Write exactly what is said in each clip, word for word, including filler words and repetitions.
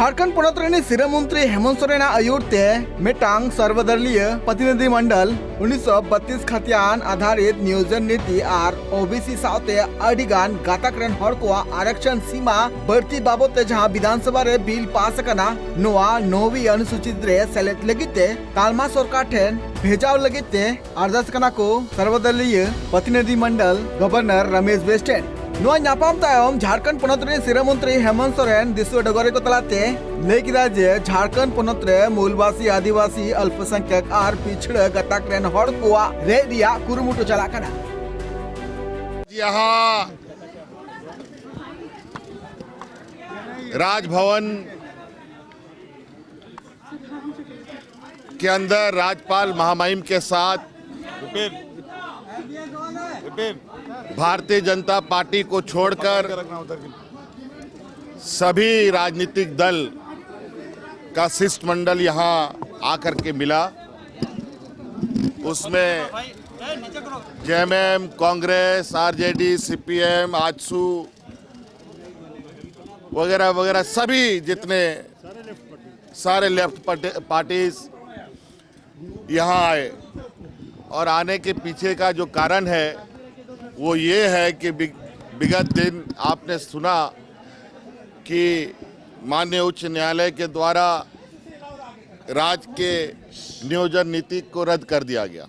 ᱡᱷᱟᱲᱠᱷᱚᱸᱰ ᱯᱚᱱᱚᱛ ᱨᱤᱱᱤᱡ ᱥᱤᱨᱟᱹ ᱢᱚᱱᱛᱨᱤ ᱦᱮᱢᱚᱱᱛ ᱥᱚᱨᱮᱱᱟᱜ ᱟᱹᱭᱩᱨ ᱛᱮ ᱢᱤᱫᱴᱟᱝ ᱥᱚᱨᱵᱚᱫᱚᱞᱤᱭᱟᱹ ᱯᱨᱚᱛᱤᱱᱤᱫᱷᱤ ᱢᱚᱱᱰᱚᱞ ᱩᱱᱤᱥᱥᱚ ᱵᱟᱛᱤᱥ ᱠᱷᱟᱛᱤᱭᱟᱱ ᱟᱫᱷᱟᱨᱤᱛ ᱱᱤᱭᱳᱡᱚᱱ ᱱᱤᱛᱤ ᱟᱨ ᱳᱵᱤᱥᱤ ᱥᱟᱶᱛᱮ ᱟᱹᱰᱤ ᱜᱟᱱ ᱜᱟᱛᱟᱠ ᱨᱮᱱ ᱦᱚᱲ ᱠᱚᱣᱟᱜ ᱟᱨᱟᱠᱥᱚᱱ ᱥᱤᱢᱟ ᱵᱟᱹᱲᱛᱤ ᱵᱟᱵᱚᱫ ᱛᱮ ᱡᱟᱦᱟᱸ ᱵᱤᱫᱷᱟᱱ ᱥᱚᱵᱷᱟ ᱨᱮ ᱵᱤᱞ ᱯᱟᱥ ᱟᱠᱟᱱᱟ, ᱱᱚᱣᱟ ᱱᱚᱣᱤ ᱚᱱᱩᱥᱩᱪᱤᱛ ᱨᱮ ᱥᱮᱞᱮᱫ ᱞᱟᱹᱜᱤᱫ ᱛᱮ ᱛᱟᱞᱢᱟ ᱥᱚᱨᱠᱟᱨ ᱴᱷᱮᱱ ᱵᱷᱮᱡᱟᱣ ᱞᱟᱹᱜᱤᱫ ᱛᱮ ᱟᱨᱫᱟᱥ ᱠᱟᱱᱟ ᱠᱚ ᱥᱚᱨᱵᱚᱫᱚᱞᱤᱭᱟᱹ ᱯᱨᱚᱛᱤᱱᱤᱫᱷᱤ ᱢᱚᱱᱰᱚᱞ ᱜᱚᱵᱷᱚᱨᱱᱚᱨ ᱨᱚᱢᱮᱥ ᱵᱮᱥ ᱴᱷᱮᱱ᱾ ᱱᱚᱣᱟ ᱧᱟᱯᱟᱢ ᱛᱟᱭᱚᱢ ᱡᱷᱟᱲᱠᱷᱚᱸᱰ ᱯᱚᱱᱚᱛ ᱨᱮᱱ ᱥᱤᱨᱟᱹ ᱢᱚᱱᱛᱨᱤ ᱦᱮᱢᱚᱱᱛ ᱥᱚᱨᱮᱱ ᱫᱤᱥᱩᱣᱟᱹ ᱰᱚᱜᱚᱨᱤᱭᱟᱹ ᱠᱚ ᱛᱟᱞᱟᱛᱮ ᱞᱟᱹᱭ ᱠᱮᱫᱟ ᱡᱮ ᱡᱷᱟᱲᱠᱷᱚᱸᱰ ᱯᱚᱱᱚᱛ ᱨᱮ ᱢᱩᱞᱵᱟᱥᱤ, ᱟᱹᱫᱤᱵᱟᱹᱥᱤ, ᱚᱞᱯᱚᱥᱚᱝᱠᱷᱚᱠ ᱟᱨ ᱯᱤᱪᱷᱲᱟᱹ ᱜᱟᱛᱟᱠ ᱨᱮᱱ ᱦᱚᱲ ᱠᱚᱣᱟᱜ ᱨᱮᱡ ᱨᱮᱭᱟᱜ ᱠᱩᱨᱩᱢᱩᱴᱩ ᱪᱟᱞᱟᱜ ᱠᱟᱱᱟ᱾ यहाँ राजभवन के अंदर राज्यपाल महामहिम के साथ विपिन, विपिन। भारतीय जनता पार्टी को छोड़कर सभी राजनीतिक दल का शिष्टमंडल यहाँ आकर के मिला। उसमें JMM, Congress, RJD, CPM, AJSU वगैरह वगैरह सभी जितने सारे लेफ्ट पार्टीज यहाँ आए। और आने के पीछे का जो कारण है वो ये है कि विग-, विगत दिन आपने सुना कि माननीय उच्च न्यायालय के द्वारा राज्य के नियोजन नीति को रद्द कर दिया गया।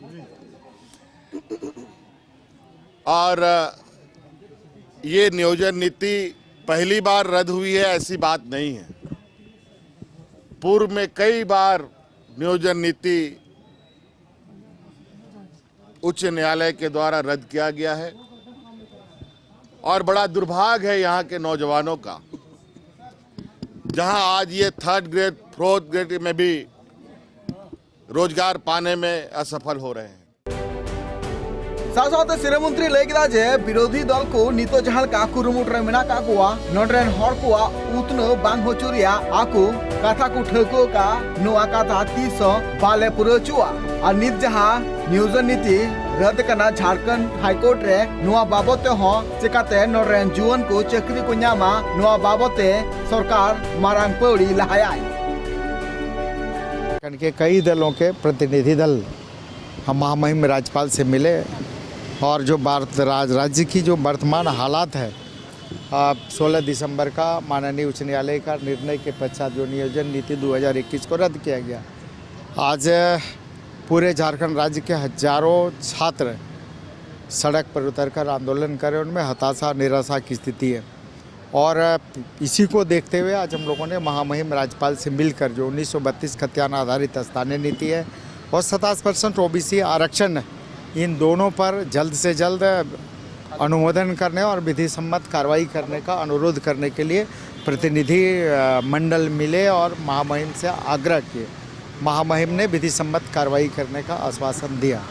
और ये नियोजन नीति पहली बार रद्द हुई है, ऐसी बात नहीं है। पूर्व में कई बार नियोजन नीति उच्च न्यायालय के द्वारा रद्द किया गया है और बड़ा दुर्भाग्य है यहाँ के नौजवानों का, जहां आज ये थर्ड ग्रेड, फोर्थ ग्रेड में भी रोजगार पाने में असफल हो रहे हैं। ᱥᱟᱶ ᱥᱟᱶᱛᱮ ᱥᱤᱨᱟᱹ ᱢᱚᱱᱛᱨᱤ ᱞᱟᱹᱭ ᱠᱮᱫᱟ ᱡᱮ ᱵᱤᱨᱳᱫᱷᱤ ᱫᱚᱞ ᱠᱚ ᱱᱤᱛᱚᱜ ᱡᱟᱦᱟᱸ ᱞᱮᱠᱟ ᱠᱩᱨᱩᱢᱩᱴᱩ ᱨᱮ ᱢᱮᱱᱟᱜ ᱟᱠᱟᱫ ᱠᱚᱣᱟ, ᱱᱚᱰᱮ ᱨᱮᱱ ᱦᱚᱲ ᱠᱚᱣᱟᱜ ᱩᱛᱱᱟᱹᱣ ᱵᱟᱝ ᱦᱚᱪᱚ ᱨᱮᱭᱟᱜ ᱟᱠᱚ ᱠᱟᱛᱷᱟ ᱠᱚ ᱴᱷᱟᱹᱣᱠᱟᱹ ᱟᱠᱟᱫ, ᱱᱚᱣᱟ ᱠᱟᱛᱷᱟ ᱛᱤᱥ ᱦᱚᱸ ᱵᱟᱞᱮ ᱯᱩᱨᱟᱹᱣ ᱦᱚᱪᱚᱣᱟᱜᱼᱟ᱾ ᱟᱨ ᱱᱤᱛ ᱡᱟᱦᱟᱸ ᱱᱤᱭᱳᱡᱚᱱ ᱱᱤᱛᱤ ᱨᱟᱫ ᱠᱟᱱᱟ ᱡᱷᱟᱲᱠᱷᱚᱸᱰ ᱦᱟᱭᱠᱳᱨᱴ ᱨᱮ᱾ ᱱᱚᱣᱟ ᱵᱟᱵᱚᱫ ᱛᱮᱦᱚᱸ ᱪᱮᱠᱟᱛᱮ ᱱᱚᱰᱮ ᱨᱮᱱ ᱡᱩᱣᱟᱹᱱ ᱠᱚ ᱪᱟᱹᱠᱨᱤ ᱠᱚ ᱧᱟᱢᱟ, ᱱᱚᱣᱟ ᱵᱟᱵᱚᱫ ᱛᱮ ᱥᱚᱨᱠᱟᱨ ᱢᱟᱨᱟᱝ ᱯᱟᱹᱣᱲᱤ ᱞᱟᱦᱟᱭᱟᱭ᱾ के कई दलों के प्रतिनिधि दल हम महामहिम राज्यपाल से मिले और जो भारत राज राज्य की जो वर्तमान हालात है, सोलह दिसंबर का माननीय उच्च न्यायालय का निर्णय के पश्चात जो नियोजन नीति दो हज़ार इक्कीस को रद्द किया गया। आज पूरे झारखंड राज्य के हजारों छात्र सड़क पर उतरकर आंदोलन कर रहे हैं, उनमें हताशा निराशा की स्थिति है। और इसी को देखते हुए आज हम लोगों ने महामहिम राज्यपाल से मिलकर जो उन्नीस सौ बत्तीस खतियान आधारित स्थानीय नीति है और सत्ताईस परसेंट ओबीसी आरक्षण है, इन दोनों पर जल्द से जल्द अनुमोदन करने और विधि सम्मत कार्रवाई करने का अनुरोध करने के लिए प्रतिनिधि मंडल मिले और महामहिम से आग्रह किए। महामहिम ने विधि सम्मत कार्रवाई करने का आश्वासन दिया।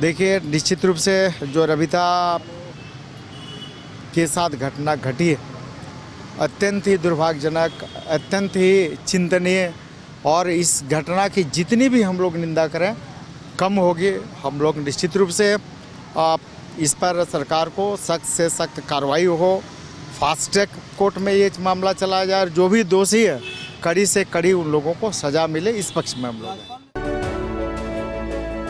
देखिए, निश्चित रूप से जो रविता के साथ घटना घटी है, अत्यंत ही दुर्भाग्यजनक, अत्यंत ही चिंतनीय। और इस घटना की जितनी भी हम लोग निंदा करें, कम होगी। हम लोग निश्चित रूप से इस पर सरकार को सख्त से सख्त कार्रवाई हो, फास्ट ट्रैक कोर्ट में ये मामला चलाया जाए और जो भी दोषी है, कड़ी से कड़ी उन लोगों को सजा मिले, इस पक्ष में हम लोग हैं।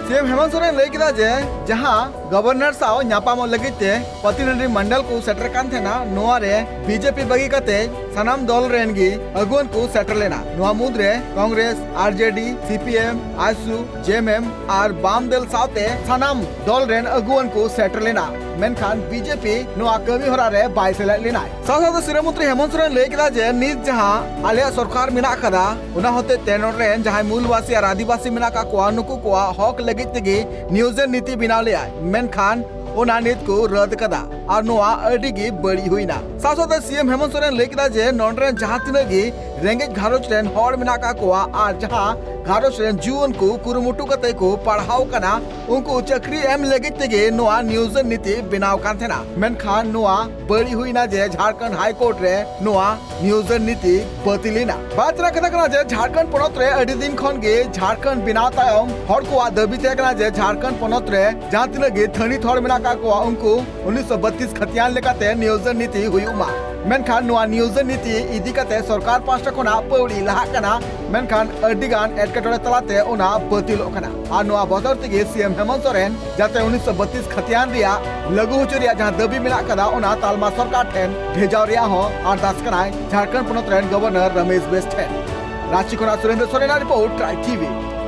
ᱥᱤ ᱮᱢ ᱦᱮᱢᱚᱱᱛ ᱥᱚᱨᱮᱱ ᱞᱟᱹᱭ ᱠᱮᱫᱟ ᱡᱮ ᱡᱟᱦᱟᱸ ᱜᱚᱵᱷᱚᱨᱱᱚᱨ ᱥᱟᱶ ᱧᱟᱯᱟᱢᱚᱜ ᱞᱟᱹᱜᱤᱫ ᱛᱮ ᱯᱨᱚᱛᱤᱱᱤᱫᱷᱤ ᱢᱚᱱᱰᱚᱞ ᱠᱚ ᱥᱮᱴᱮᱨ ᱠᱟᱱ ᱛᱟᱦᱮᱱᱟ, ᱱᱚᱣᱟ ᱨᱮ ᱵᱤᱡᱮᱯᱤ ᱵᱟᱹᱜᱤ ᱠᱟᱛᱮ ᱥᱟᱱᱟᱢ ᱫᱚᱞ ᱨᱮᱱ ᱜᱮ ᱟᱹᱜᱩᱣᱟᱹᱱ ᱠᱚ ᱥᱮᱴᱮᱨ ᱞᱮᱱᱟ᱾ ᱱᱚᱣᱟ ᱢᱩᱫᱽᱨᱮ ᱠᱚᱝᱜᱨᱮᱥ, ᱟᱨᱡᱮᱰᱤ, ᱥᱤᱯᱤᱮᱢ, ᱟᱭᱥᱩ, ᱡᱮᱮᱢᱮᱢ ᱟᱨ ᱵᱟᱢ ᱫᱚᱞ ᱥᱟᱶᱛᱮ ᱥᱟᱱᱟᱢ ᱫᱚᱞ ᱨᱮᱱ ᱟᱹᱜᱩᱣᱟᱹᱱ ᱠᱚ ᱥᱮᱴᱮᱨ ᱞᱮᱱᱟ᱾ ᱢᱮᱱᱠᱷᱟᱱ ᱵᱤᱡᱮᱯᱤ ᱱᱚᱣᱟ ᱠᱟᱹᱢᱤ ᱦᱚᱨᱟ ᱨᱮ ᱵᱟᱭ ᱥᱮᱞᱮᱫ ᱞᱮᱱᱟᱭ᱾ ᱥᱟᱶ ᱥᱟᱶᱛᱮ ᱥᱤᱨᱟᱹ ᱢᱚᱱᱛᱨᱤ ᱦᱮᱢᱚᱱᱛ ᱥᱚᱨᱮᱱ ᱞᱟᱹᱭ ᱠᱮᱫᱟ ᱡᱮ ᱱᱤᱛ ᱡᱟᱦᱟᱸ ᱟᱞᱮᱭᱟᱜ ᱥᱚᱨᱠᱟᱨ ᱢᱮᱱᱟᱜ ᱟᱠᱟᱫᱟ, ᱚᱱᱟ ᱦᱚᱛᱮᱡ ᱛᱮ ᱱᱚᱰᱮ ᱨᱮᱱ ᱡᱟᱦᱟᱸᱭ ᱢᱩᱞᱵᱟᱥᱤ ᱟᱨ ᱟᱹᱫᱤᱵᱟᱹᱥᱤ ᱢᱮᱱᱟᱜ ᱟᱠᱟᱫ ᱠᱚᱣᱟ, ᱱᱩᱠᱩ ᱠᱚᱣᱟᱜ ᱦᱚᱠ ᱞᱟᱹᱜᱤᱫ ᱛᱮᱜᱮ ᱱᱤᱭᱳᱡᱚᱱ ᱱᱤᱛᱤ ᱵᱮᱱᱟᱣ ᱞᱮᱫᱟᱭ, ᱢᱮᱱᱠᱷᱟᱱ ᱚᱱᱟ ᱱᱤᱛ ᱠᱚ ᱨᱟᱹᱫ ᱠᱟᱫᱟ ᱟᱨ ᱱᱚᱣᱟ ᱟᱹᱰᱤ ᱜᱮ ᱵᱟᱹᱲᱤᱡ ᱦᱩᱭᱱᱟ᱾ ᱥᱟᱶ ᱥᱟᱶᱛᱮ ᱥᱤ ᱮᱢ ᱦᱮᱢᱚᱱᱛ ᱥᱚᱨᱮᱱ ᱞᱟᱹᱭ ᱠᱮᱫᱟ ᱡᱮ ᱱᱚᱰᱮ ᱨᱮᱱ ᱡᱟᱦᱟᱸ ᱛᱤᱱᱟᱹᱜ ᱜᱮ ᱨᱮᱸᱜᱮᱡ ᱜᱷᱟᱨᱚᱸᱡᱽ ᱨᱮᱱ ᱦᱚᱲ ᱢᱮᱱᱟᱜ ᱟᱠᱟᱫ ᱠᱚᱣᱟ ᱟᱨ ᱡᱟᱦᱟᱸ ᱜᱷᱟᱨᱚᱸᱡᱽ ᱨᱮᱱ ᱡᱩᱣᱟᱹᱱ ᱠᱚ ᱠᱩᱨᱩᱢᱩᱴᱩ ᱠᱟᱛᱮ ᱠᱚ ᱯᱟᱲᱦᱟᱣ ᱠᱟᱱᱟ, ᱩᱱᱠᱩ ᱪᱟᱹᱠᱨᱤ ᱮᱢ ᱞᱟᱹᱜᱤᱫ ᱛᱮᱜᱮ ᱱᱚᱣᱟ ᱱᱤᱭᱳᱡᱚᱱ ᱱᱤᱛᱤ ᱵᱮᱱᱟᱣ ᱠᱟᱱ ᱛᱟᱦᱮᱱᱟ᱾ ᱢᱮᱱᱠᱷᱟᱱ ᱱᱚᱣᱟ ᱵᱟᱹᱲᱤᱡ ᱦᱩᱭᱱᱟ ᱡᱮ ᱡᱷᱟᱲᱠᱷᱚᱸᱰ ᱦᱟᱭ ᱠᱳᱨᱴ ᱨᱮ ᱱᱚᱣᱟ ᱱᱤᱭᱳᱡᱚᱱ ᱱᱤᱛᱤ ᱵᱟᱹᱛᱤᱞ ᱮᱱᱟ᱾ ᱵᱟᱛᱨᱟ ᱠᱟᱛᱷᱟ ᱠᱟᱱᱟ ᱡᱮ ᱡᱷᱟᱲᱠᱷᱚᱸᱰ ᱯᱚᱱᱚᱛ ᱨᱮ ᱟᱹᱰᱤ ᱫᱤᱱ ᱠᱷᱚᱱ ᱜᱮ ᱡᱷᱟᱲᱠᱷᱚᱸᱰ ᱵᱮᱱᱟᱣ ᱛᱟᱭᱚᱢ ᱦᱚᱲ ᱠᱚᱣᱟᱜ ᱫᱟᱹᱵᱤ ᱛᱟᱦᱮᱸ ᱠᱟᱱᱟ ᱡᱮ ᱡᱷᱟᱲᱠᱷᱚᱸᱰ ᱯᱚᱱᱚᱛ ᱨᱮ ᱡᱟᱦᱟᱸ ᱛᱤᱱᱟᱹᱜ ᱜᱮ ᱛᱷᱟᱹᱱᱤᱛ ᱦᱚᱲ ᱢᱮᱱᱟᱜ ᱟᱠᱟᱫ ᱠᱚᱣᱟ, ᱩᱱᱠᱩ ᱩᱱᱤᱥᱥᱚ ᱵᱟᱛᱤᱥ ᱠᱷᱟᱹᱛᱤᱭᱟᱱ ᱞᱮᱠᱟᱛᱮ ᱱᱤᱭᱳᱡᱚᱱ ᱱᱤᱛᱤ ᱦᱩᱭᱩᱜ ᱢᱟ᱾ ᱢᱮᱱᱠᱷᱟᱱ ᱱᱚᱣᱟ ᱱᱤᱭᱳᱡᱚᱱ ᱱᱤᱛᱤ ᱤᱫᱤ ᱠᱟᱛᱮ ᱥᱚᱨᱠᱟᱨ ᱯᱟᱦᱴᱟ ᱠᱷᱚᱱᱟᱜ ᱯᱟᱹᱣᱲᱤ ᱞᱟᱦᱟᱜ ᱠᱟᱱᱟ, ᱢᱮᱱᱠᱷᱟᱱ ᱟᱹᱰᱤ ᱜᱟᱱ ᱮᱴᱠᱮᱴᱚᱬᱮ ᱛᱟᱞᱟᱛᱮ ᱚᱱᱟ ᱵᱟᱹᱛᱤᱞᱚᱜ ᱠᱟᱱᱟ᱾ ᱟᱨ ᱱᱚᱣᱟ ᱵᱚᱫᱚᱞ ᱛᱮᱜᱮ ᱥᱤ ᱮᱢ ᱦᱮᱢᱚᱱᱛ ᱥᱚᱨᱮᱱ ᱡᱟᱛᱮ ᱩᱱᱤᱥᱥᱚ ᱵᱟᱛᱤᱥ ᱠᱷᱟᱹᱛᱤᱭᱟᱱ ᱨᱮᱭᱟᱜ ᱞᱟᱹᱜᱩ ᱦᱚᱪᱚ ᱨᱮᱭᱟᱜ ᱡᱟᱦᱟᱸ ᱫᱟᱹᱵᱤ ᱢᱮᱱᱟᱜ ᱟᱠᱟᱫᱟ, ᱚᱱᱟ ᱛᱟᱞᱢᱟ ᱥᱚᱨᱠᱟᱨ ᱴᱷᱮᱱ ᱵᱷᱮᱡᱟᱣ ᱨᱮᱭᱟᱜ ᱦᱚᱸ ᱟᱨᱫᱟᱥ ᱠᱟᱱᱟᱭ ᱡᱷᱟᱲᱠᱷᱚᱸᱰ ᱯᱚᱱᱚᱛ ᱨᱮᱱ ᱜᱚᱵᱷᱚᱨᱱᱚᱨ ᱨᱚᱢᱮᱥ ᱵᱮᱥ ᱴᱷᱮᱱ᱾ ᱨᱟᱸᱪᱤ ᱠᱷᱚᱱᱟᱜ ᱥᱩᱨᱮᱱᱫᱨᱚ ᱥᱚᱨᱮᱱᱟᱜ ᱨᱤᱯᱳᱨᱴ, ᱴᱨᱟᱭᱤᱵᱽ ᱴᱤᱵᱷᱤ᱾